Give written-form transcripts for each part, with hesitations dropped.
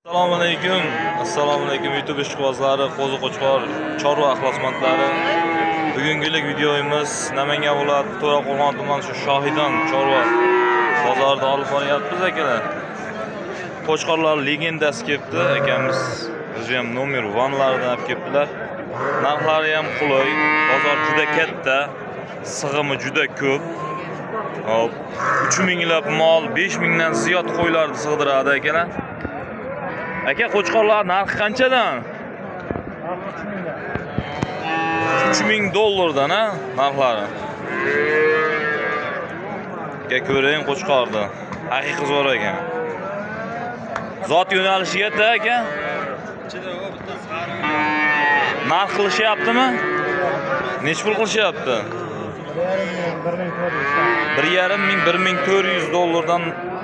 Assalomu alaykum. Assalomu alaykum YouTube ishqibozlari, qo'zi qo'chqor, chorva ixlosmandlari. Bugungilik videomiz Namangan viloyati To'raqo'rg'on tumani shu Shohidon chorva bozorida olib boryapmiz, akalar. Qo'chqorlar legendasi kelibdi. Akamiz o'zi ham nomer 1 lardan olib kelibdilar. Narxlari ham qulay, bozor juda katta, sig'imi juda ko'p. Hop, 3 minglab mol, 5 mingdan ziyod qo'ylarni sig'diradi, akalar. Aka, qo'chqorlar narxi qanchadan? 3000 dollardan, ha, narxlari. Aka, ko'ring qo'chqorni. Haqiqiy zo'r ekan. Zot yo'nalishiga ta, aka. Narx qilishyaptimi? Nechi pul qilishyapti? 1,5 ming, 1400 dollardan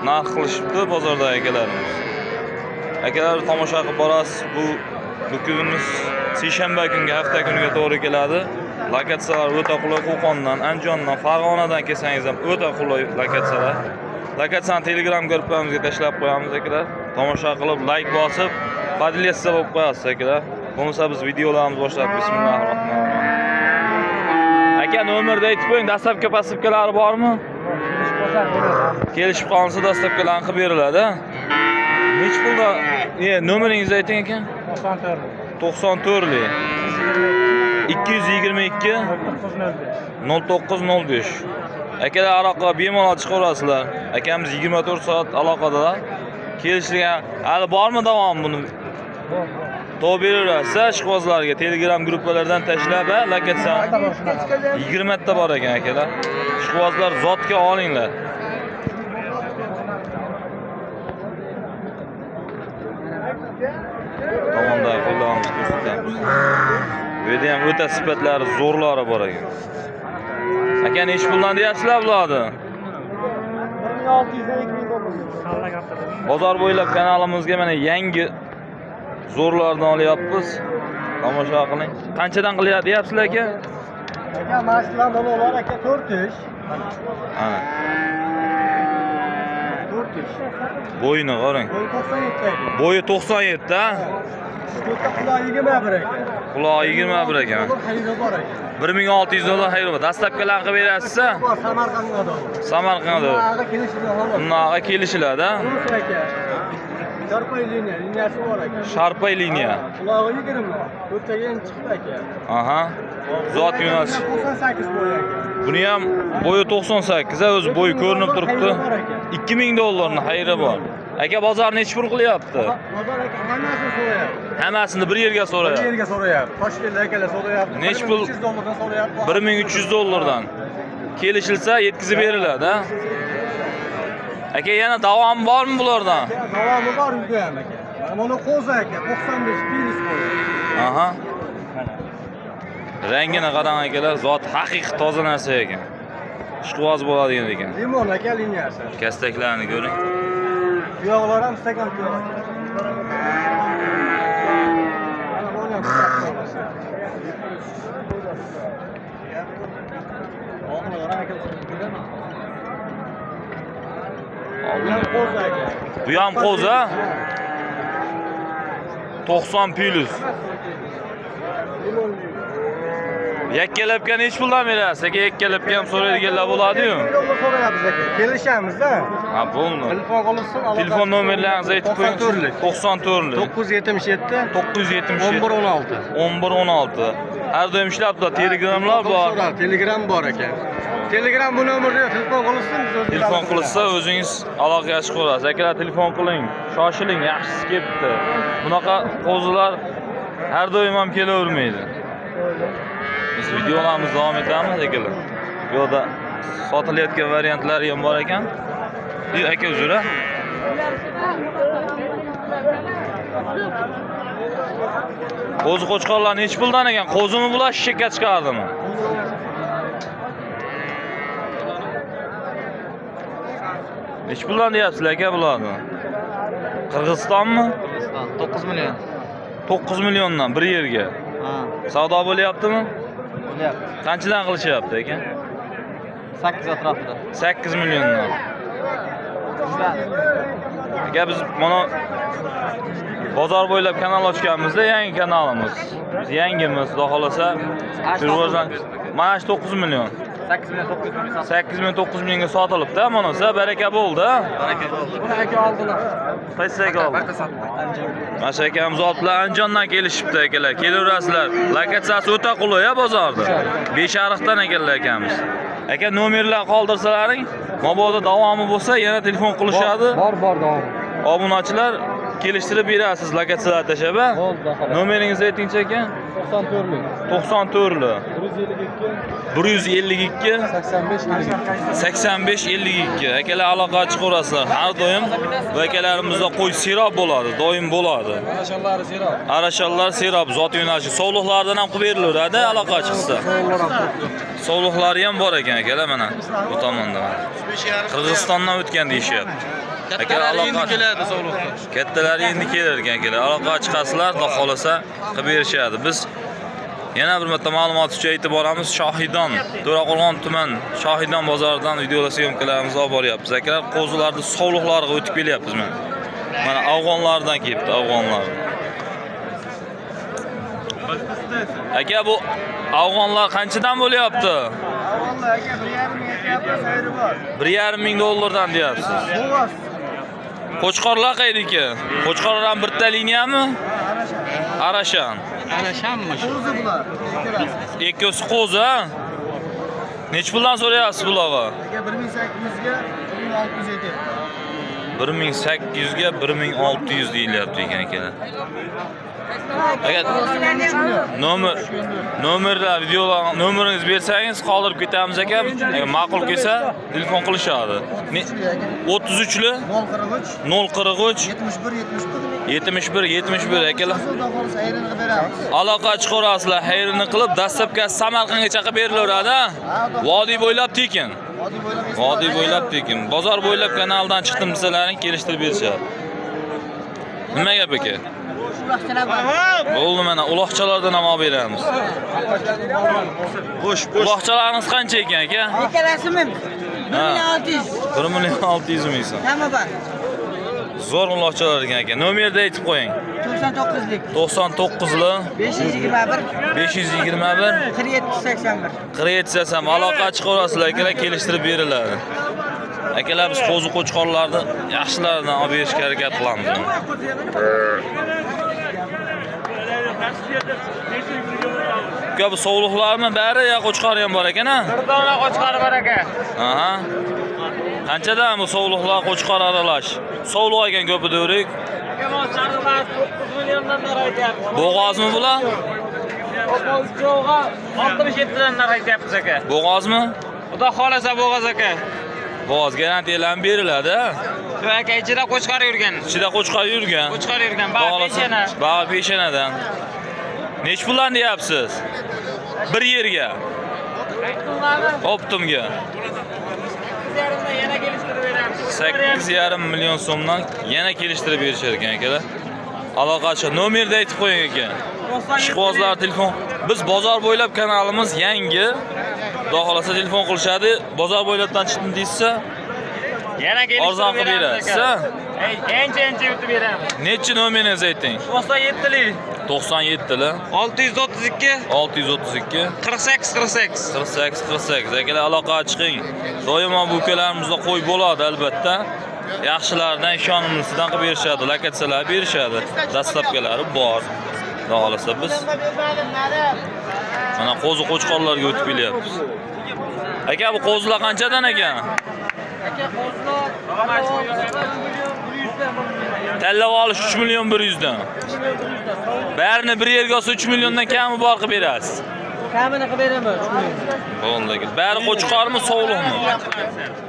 narx qilishibdi bozorda akalarimiz. Akalar, tomosha qilib borasiz. Bu kunimiz seshanba kunga, hafta kuniga to'g'ri keladi. Lokatsiyalar o'ta qulay. Qo'qondan, Andijondan, Farg'onadan kelsangiz ham o'ta qulay lokatsiyalar. Lokatsiyani Telegram gruppamizga tashlab qo'yamiz, akalar. Tomosha qilib, layk bosib, поделиться bo'lib qo'yasiz, akalar. Bo'lmasa biz videolarimizni boshlab, bismillahir rohmanir rohim. Aka, nomerni aytib qo'ying, доставка посылка lari bormi? Kelishib qolinsa, доставка larni qilib beriladi. Nechi pulda? Nomeringizni ayting, aka. 94 lik 222 0905. Akalar, aloqa bemalol chiqaverasizlar. Akamiz 24 soat aloqadalar. Kelishilgan hali bormi davom buni? To'g'ri beraverasiz, ishqibozlarga Telegram gruppalardan tashlab, ha, lokatsiya 20 ta bor ekan, akalar. Ishqibozlar, zotga olinglar. Tomondagi qo'llarimizni ko'rsatamiz. Bu yerda ham o'ta sifatlari zo'rlari bor ekan. Aka, nechi puldan deyapsizlar bularni? Bozor bo'ylab kanalimizga mana yangi zo'rlarni olyapmiz. Tomosha qiling. Qanchadan qilyapti deyapsizlar, aka? Aka, mana shular bolalar, aka, 4 tish. Ana, 4 tish. Bo'yini qarang. Bo'yi 97 aka. Bo'yi 97, ha? To'rtta qulog'i 21 aka. Qulog'i 21 ekan. Xayri bor, aka. 1600 dollar xayr bor. Доставка larni qilib berasiz? Bor, Samarqandda. Samarqandda. Unga kelishilgan, xolos. Unaqa kelishiladi, ha? Rus aka. Sharpay liniya, liniyasi bor, aka. Sharpay liniya. Qulog'i 20. To'rttaga endi chiqdi, aka. Aha. Zot yo'nalish. 98 bo'yi, aka. Buni ham bo'yi 98, ha, o'zi bo'yi ko'rinib turibdi. 2000 dollarni xayri bor. Aka, bozor nechi pul qilyapti? Bozor, aka, hammasini so'rayapti. Hammasini bir yerga Bir so'rayapti. yerga so'rayapti. Toshkentda akalar so'rayapti. Nechi pul? 1300 dollardan so'rayapti. 1300 dollardan. Kelishilsa yetkazib beriladi, ha? Aka, yana davom bormi bulardan? Davomi bor uyda ham, aka. Mana buni qo'zi, aka, 95 plus bo'yi. Aha. Rangini qarang, akalar, zot haqiqiy toza narsa ekan. Ishqiboz bo'ladigan ekan. Limon, aka, liniyasi. Kastaklarni ko'ring. Tuyoqlar ham stakan tuyoq. Mana buni ham stakan. Bu ham qo'zi, aka. Bu ham qo'zi, ha? 90 plus. Limonli. Yakkalabga nechi puldan berasiz? Aka, yakkalabga ham so'raydiganlar bo'ladi-yu. Million so'rayapmiz, aka. Kelishamiz-da. Ha, bo'ldi. Telefon qilishsin, aloqa. Telefon nomerlaringizni aytib qo'ying. 94lik. 94lik. 977 977 11 16. 11 16. Har doim ishlab turadi. Telegramlar bor. Telegram bor, aka. Telegram bu nomerga telefon qilishsin, biz o'zimiz Telefon aloqa qilsa o'zingiz aloqaga chiqaverasiz. Akalar, telefon qiling. Shoshiling, yaxshisi kelibdi. Bunaqa qo'zilar har doim ham kelavermaydi. Biz videolarimizni davom etamiz, akalar. Bu yoqda sotilayotgan variantlari ham bor ekan. Aka, uzr, a. Qo'zi qo'chqorlar nechi puldan ekan? Qo'zimi bular, shishakka chiqardimi? Nechi puldan deyapsizlar, aka, bularni? Qirg'izistonmi? Qirg'iziston 9 million. 9 milliondan bir yerga. Ha, Savdo bo'lyaptimi? bo'lyapti. Qanchadan qilishyapti, aka? 8 atrofida. 8 milliondan. Aka, biz mana Bozor bo'ylab kanal ochganmizda, yangi kanalimiz. Biz yangimiz, xudo xolasa. Rivojlan. Mana shu 9 million. 8 million 900 ming. 8 million 9 millionga sotilibdi, mana baraka bo'ldi. Baraka bo'ldi. Buni aka oldilar. Qaysi aka oldi? Mana shu akamiz oldilar, Andijondan kelishibdi akalar. Kelaverasizlar. Lokatsiyasi o'ta qulay ya bozorda. Beshariqdan ekanlar akamiz. Aka nomerlar qoldirsalaring, mabodo davomi bo'lsa yana telefon qilishadi. Bor, bor, davom. Obunachilar kelishtirib berasiz lokatsiyalar tashlab. A? Bo'ldi, xolos. Nomeringizni aytingchi aka. 94lik. 94 152 152 85 52. 85 52. Akalar aloqaga chiqaverasizlar. Har doim bu akalarimizda qo'y serob bo'ladi, doim bo'ladi. Arashanlari serob. Arashanlar serob, zot yo'nalishi. Sovliqlardan ham qilib berilaveradi aloqa chiqsa. Sovliqlari ham bor ekan akalar mana bu tomonda. Qirg'izistondan o'tgan deyishyapti. Akalar aloqa keladi sovliqda. Kattalari endi kelar ekan akalar. Aloqa chiqasizlar, xudo xolasa qilib berishadi. Biz yana bir marta ma'lumot uchun aytib boramiz. Shohidon, To'raqo'rg'on tuman Shohidon bozoridan videolar syomkalarimizni olib boryapmiz. Akalar, qo'zilarni sovliqlariga o'tib kelyapmiz mana. Mana afg'onlardan kelibdi, afg'onlar. Aka, bu afg'onlar qanchadan bo'lyapti? Vallahi aka 1,5 ming aytyapmiz, xayri bor. 1,5 ming dollardan deyapsiz. Bo'g'oz. Qo'chqorlar qayniki? Qo'chqorlar ham bitta liniyami? Arashan. Arashanmi shu? Qo'zi bular. Ikkalasi. Ikkosi qo'zi, ha? Nechi puldan so'rayapsiz bularga? Aka 1800 ga 1600 aytyapti. 1800 ga 1600 deyilyapti ekan akalar. Aka nomerlar, videolar nomeringizni bersangiz qoldirib ketamiz aka. Agar ma'qul kelsa telefon qilishadi. 33li 043 043 71 71. 71 71 akalar. Xudo xohlasa ayrini qilib beramiz. Aloqa chiqarasizlar, xayrini qilib, dastlabki Samarqandgacha qilib berilaveradi, ha? Vodiy bo'ylab tekin. Vodiy bo'ylab Vodiy bo'ylab tekin. Bozor bo'ylab kanaldan chiqdim desalaring kelishtirib berishadi. Nima gap aka? Bo'ldi mana uloqchalardan ham olib beramiz. Bo'sh, Uloqchalarimiz qancha ekan aka? Ikkalasimi? 1 Ha. million 600. 1 million 600 ming so'm. Hamma bor. Zo'r uloqchalar ekan aka. Nomerni aytib qo'ying. 99lik. 99li 521 521 47 81. 47 ham aloqa chiqarasizlar akalar, kelishtirib beriladi. Akalar, biz qo'zi qo'chqorlarni yaxshilaridan olib berishga harakat qilamiz. Uka, bu sovliqlarmi bari yo qo'chqori ham bor ekan a? Bir dona qo'chqori bor aka. Aha. Qanchadan bu sovliqlar qo'chqor aralash? Sovliq ekan ko'pi devurik. Aka, bu sariqlar 9 milliondan narx aytyapmiz. Bo'g'ozmi bular? Uchovga 67 dan narx aytyapmiz aka. Bo'g'ozmi? Xudo xolasa bo'g'oz aka. Bo'g'oz garantiyalar ham beriladi. a? Shu aka ichida qo'chqor yurgan. Ichida qo'chqor yurgan. Qo'chqor yurgan, bag'i peshana. Bag'i peshanadan. Nechi puldan deyapsiz? Bir yerga. Optimga. 8,5 yana kelishtirib beramiz. 8,5 million so'mdan yana kelishtirib berishar ekan akalar. Aloqachi nomerni aytib qo'ying aka. Ishqibozlar telefon. Biz bozor bo'ylab kanalimiz yangi. Xudo xolasa telefon qilishadi. Bozor bo'ylabdan chiqdim deysa, Yana kelishtirib arzon qilib beramiz berasiz, aka. ha? Ancha ancha yutib beramiz. Nechi nomeringizni ayting? 97lik 97 li 632 632 48 48. 48 48. Akalar aloqaga chiqing. Doimo bu ukalarimizda qo'y bo'ladi albatta. Yaxshilaridan, ishonimlisidan qilib berishadi, lokatsiyalar berishadi. Dastlabkalari bor. Xudo xolasa biz mana qo'zi qo'chqorlarga o'tib kelyapmiz. Aka, bu qo'zilar qanchadan ekan? Aka, qo'zilar Tanlab olish 3 million 100 dan. Barini bir yerga olsa 3 milliondan kami bor qilib berasiz. Kamini qilib beraman 3 million. Bo'ldi aka. Bari qo'chqormi, sovliqmi?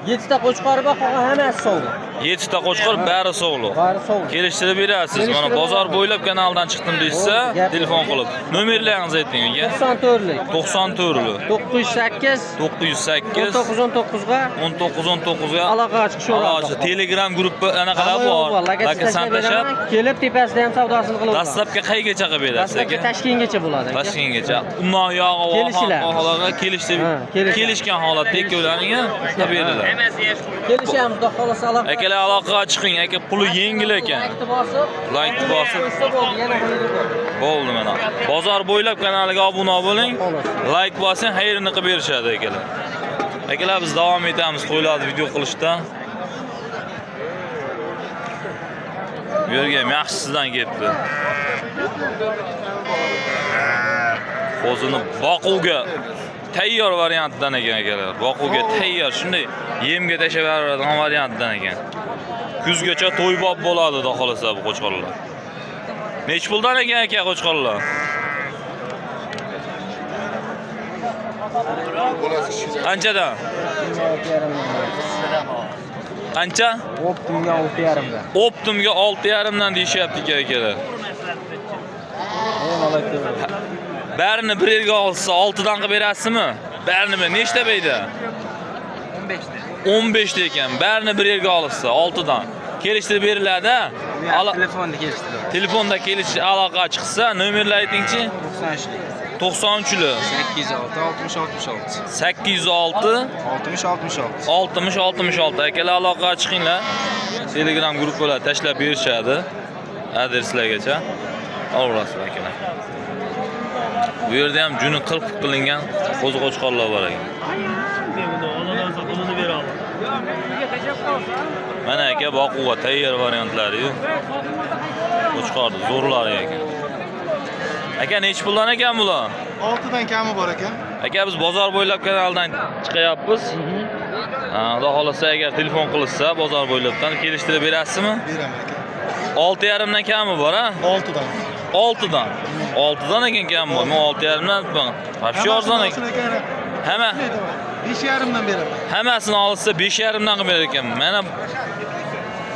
7 ta qo'chqori bor, qolgan hammasi sovliq. 7 ta qo'chqor, bari sovliq. Bari sovliq. Kelishtirib berasiz. Mana bozor bo'ylab kanaldan chiqdim deyishsa, telefon qilib. Nomerlaringizni ayting aka. 94lik 94 908 908 19 19 ga 19 19 ga aloqaga chiqishaveradi. Aloqa, Telegram guruhi anaqalar bor. Lokatsiyani tashlab, kelib tepasida ham savdosini qilaveradi. dastlabki qaygacha qilib berasiz Dastlabki aka? Toshkentgacha bo'ladi aka. Toshkentgacha. Undan yog'i Oyog'i kelishdi. Kelishgan holatda ikkovlaringga qilib beriladi. Kelishamiz, xudo xolasa aloqa. Akalar aloqaga chiqing, aka puli yengil ekan. Laykni bosib, Laykni bosib. Bo'ldi, yana qo'yib bo'ldi. Bo'ldi mana. Bozor bo'ylab kanaliga obuna bo'ling. Layk bosing, xayrini qilib berishadi akalar. Akalar biz davom etamiz qo'ylarni video qilishda. Bu yerga ham yaxshisidan ketdi. Qo'zini boquvga tayyor variantdan ekan akalar. Boquvga tayyor, shunday yemga tashlab beradigan variantdan ekan. Kuzgacha to'ybob bo'ladi, xudo xolasa bu qo'chqorlar. Nech puldan ekan aka qo'chqorlar? Qanchadan? Qancha? Optimga 6,5 dan. Optimga 6,5 dan deyishyapti akalar. Barini bir yerga olsa 6 dan qilib berasizmi? Barini bir nechta beydi? 15 ta. 15 ta ekan. Barini bir yerga olsa 6 dan. Kelishtirib beriladi. Telefonda kelishtirib. Telefonda kelish aloqa chiqsa, nomerlar aytingchi. 93 93 806 60 66. 806 60 66. 60 66. Akalar aloqaga chiqinglar. Telegram gruppalar tashlab berishadi. Adreslargacha. Olaverasizlar akalar. Bu yerda ham juni qirq qilingan qo'zi qo'chqorlar bor ekan. Mana aka boquvga tayyor variantlari-yu. Qo'chqorni zo'rlari ekan. Aka nechi puldan ekan bular? 6 dan kami bor aka. Aka biz bozor bo'ylab kanaldan chiqayapmiz. Xudo xolasa agar telefon qilishsa bozor bo'ylabdan kelishtirib berasizmi? Beraman aka. 6,5 dan kami bor ha? 6 dan. 6 dan. 6 dan ekan kami bor. Men 6,5 dan вообще arzon ekan. Hamma 5,5 dan beraman. Hammasini olsa 5,5 dan qilib berar ekan.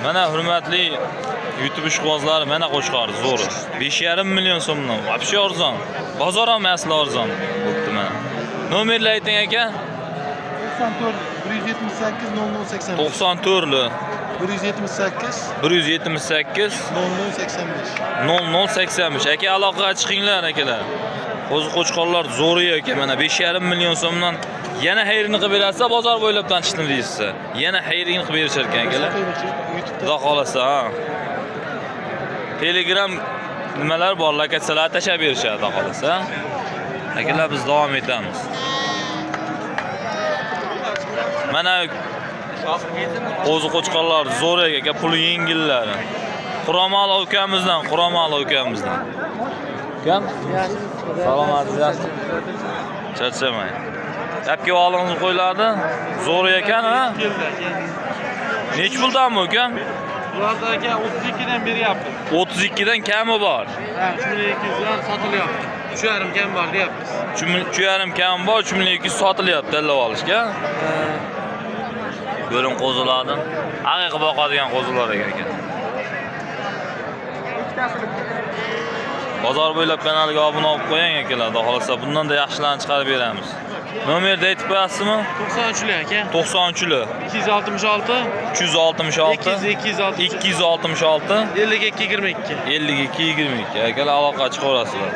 Mana hurmatli YouTube ishqibozlari, mana qo'chqor zo'ri. 5,5 million so'mdan. Вообще arzon. Bozor ham asli arzon bo'pti mana. Nomerlar ayting aka. 94 178 00 85. 94 178 178 00 85. 00 85. Aka aloqaga chiqinglar akalar. Qo'zi qo'chqorlar zo'ri aka mana 5,5 million so'mdan yana xayrini qilib berasiz, bozor bo'ylab tanishdim deysiz. Yana xayrini qilib berishar ekan akalar. Xudo xolasa, ha. Telegram nimalar bor, lokatsiyalar tashlab berishadi xudo xolasa. Akalar biz davom etamiz. Mana qo'zi qo'chqorlar zo'r aka, puli yengillari. Quromali ukamizdan, Quromali ukamizdan. Ukam? Salomatsiz, yaxshi. Charchamang. Gapga olingiz qo'yiladi. Zo'r ekan, ha? Nechi puldanmi ukam? Bularda aka 32 dan beryapmiz. 32 dan kami bor. Ha, 3200 dan sotilyapti. 3,5 kam bor deyapmiz. 3,5 kam bor, 3200 sotilyapti tanlab olishga. Ko'ring qo'zilarni. Haqiqiy boqadigan qo'zilar ekan. Bozor bo'ylab kanaliga obuna olib qo'ying akalar, xudo xolasa bundan da yaxshilarini chiqarib beramiz. Nomerni aytib qo'yasizmi? 93'lü aka. 93'lü 266 366 266 266 52 22. 52 22. Akalar aloqa chiqaverasizlar.